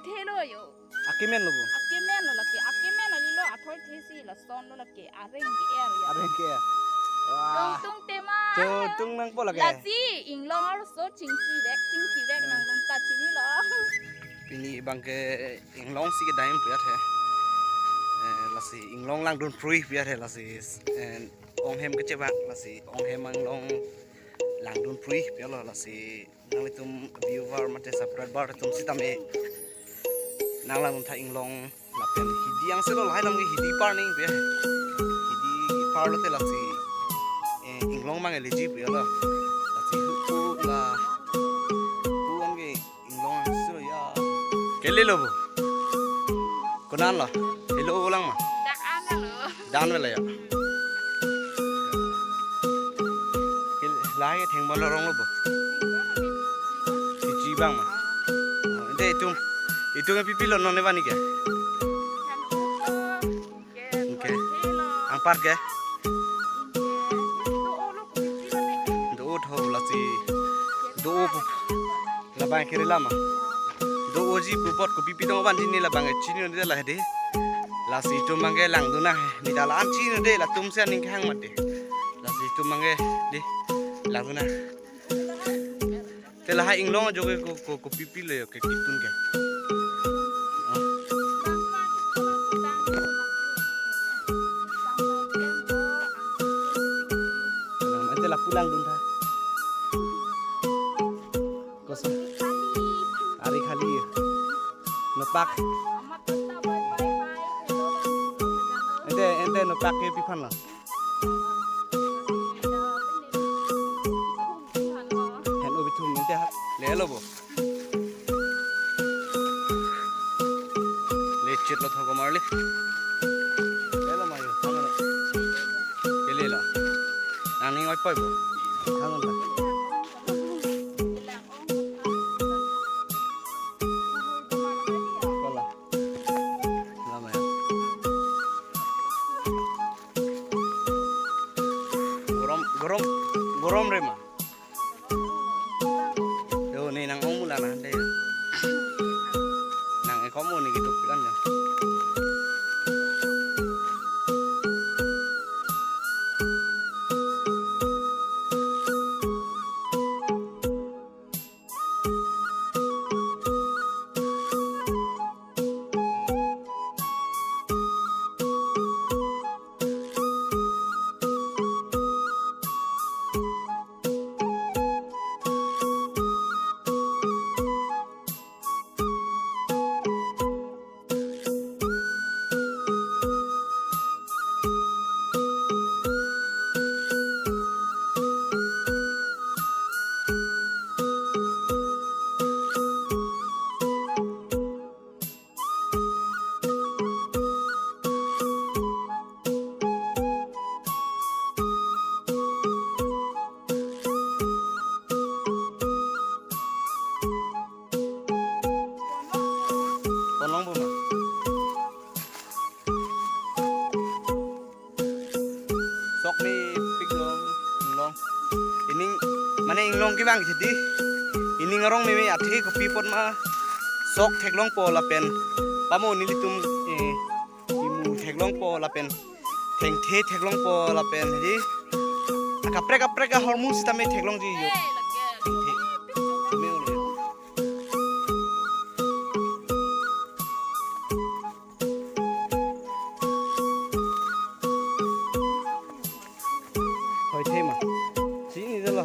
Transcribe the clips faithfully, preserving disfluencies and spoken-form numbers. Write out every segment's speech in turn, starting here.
Thelo yo. Akemen lo bo. Akemen lo lake. Akemen lo lilo athoi thesi lason lo lake. Areng ke er ya. Areng ke er. Wah. Tung tung tema. Tung tung nangpo lake. Lasi inglong arloso chingki vek, chingki vek nangdun ta chinilo. Pini abang ke inglong si kedam pu ya the. Eh, lasi inglong langdun prui pu ya the lasi. Eh, ong hem kechebak lasi ong hem inglong langdun prui pu ya lo lasi. Nanglitum viewer mate subscriber atum sitame nanglang-un tha inglong lapen hidi angse lo lahai lam ke hidi par ning pu ya. Hidi par lote lasi, eh, inglong mang eleji pu ya lo. Lasi hu pu la hu an ke inglong angse lo ya. Kele lo bo. Konan lo. Helo lang ma. Dak an lo. Dan vela ya. Kil-, lahai thengpon arong lo bo. Siji abang ma. Oh, ante itum, itum ke pipilo non ne bani ke? Anke. Anpar ke? Do-o tho lasi. Do-o pu. Labang kiri lama. Do-oji pu apot kopi pi dong vanji ne labang chini ne la hedi. Lasi itum abang ke langdun nang he. Mita la an chinine latum si aning kehang mati. Lasi itum abang ke di langdun nang. Te lahai inglong ajo ke ko, ko, kopi pi le ke kitun ke. Oh. Ante lapu langdun tha. Koson. Ari khali. Nopak. Ante, ante nopak ke pi aphan lo. Hen o bithum ante ha. Lelo bo. Lechet lo thogo marli. Lelo mayo, thango lo. Kele lo. Nangning oi poi bo. Thango lo. Kola. Lama ya. Gorom, gorom, gorom re ma. Yo, ne nang-ong mula na de. Nang-e komo ne gitu kan ya. Ponlong bo ma. Sok ni pik long, long. Ining, mane inglong kevang jadi. Ining arong meme athe kopi apot ma sok theklongpo lapen. Pamo nelitum, eh, imu theklongpo lapen. Thengthe theklongpo lapen. Jadi, akaprek akaprek ahormu sitame theklongji yo. Thengthe. Chumi ulo. Thoi the ma. Chini dolo.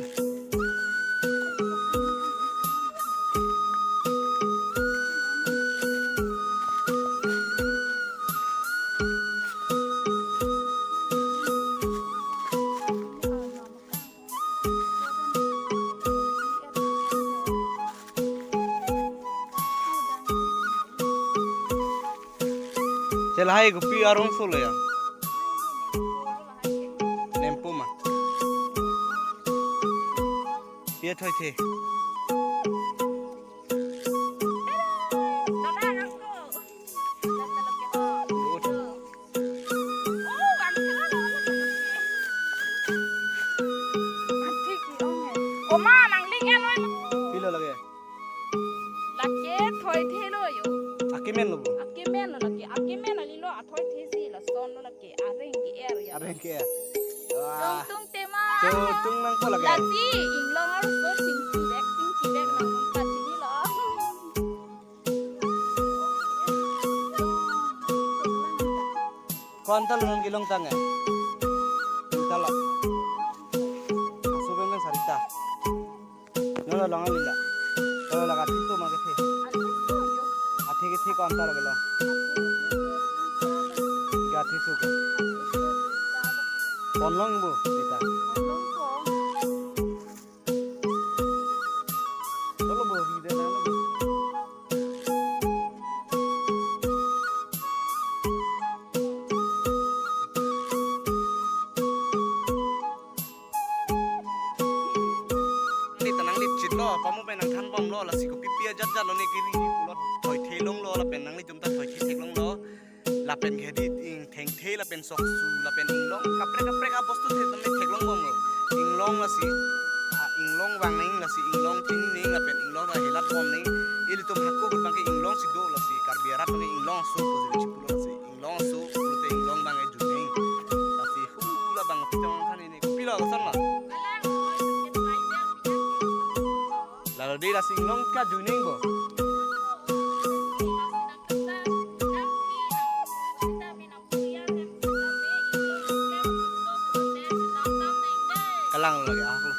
Chelahai kopi arongso lo ya. Nempo ma. Pia thoi the. Oma nangling en oi. Pilo lake. Lake thoi the lo yo. Kemen lo bo. Akemen lo lake, akemen ali lo, athoi thesi lason lo lake, areng ke-er ya. Areng ke-er. Wah. Tung tung tema. Tung tung nangpo lake. Lasi inglong arloso chingki vek, chingki vek nang nang ta chinilo. Ko-an ta lo non kelongtang e? Ko-an ta lo? Aso pen pen sarita. Non along alila. Kalau laga tito ma kethe. Athe kethe ko-an ta lo kelong? Ga athe so ke. Ponlong bo, sita. Tolo bo, ri de na lo. Nangli ta nanglip chit lo, pamu pen nangthan bom lo, lasi kopi pi ajat jat lo ne kiri pulo, thoi the long lo, lapen nanglitum ta thoi the thek long lo, lapen khedi ing thengthe lapen soksu, lapen inglong kaprek kaprek abostu the tame thek long bom lo. Inglong lasi, a, inglong vang neng, lasi inglong chini neng, lapen inglong ta helat bom neng. Ilitum hako abang ke inglong si do, lasi Karbi arat ke inglong aso ko jiri chipulo, lasi inglong aso pulote inglong abang ke jui neng. Lasi hula abang pitong than ini. Kopilo koson ma? Lalo dei, lasi inglong kejui neng bo. Kalang lagi ahok lo.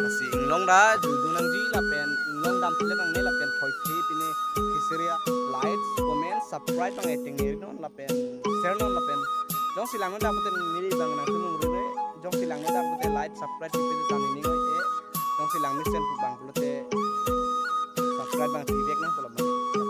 Lasi inglong ta juidun nangji lapen inglong dam phile nangne lapen thoi the pine kisiri like, comment, subscribe abang e tengne non lapen share non lapen jongsi langno dak pute neli abang nangtum ongri re, jongsi langno dak pute like, subscribe pipe ta nini ngoi e, jongsi langmesen pu abang pulote subscribe abang pi vek nang pulo.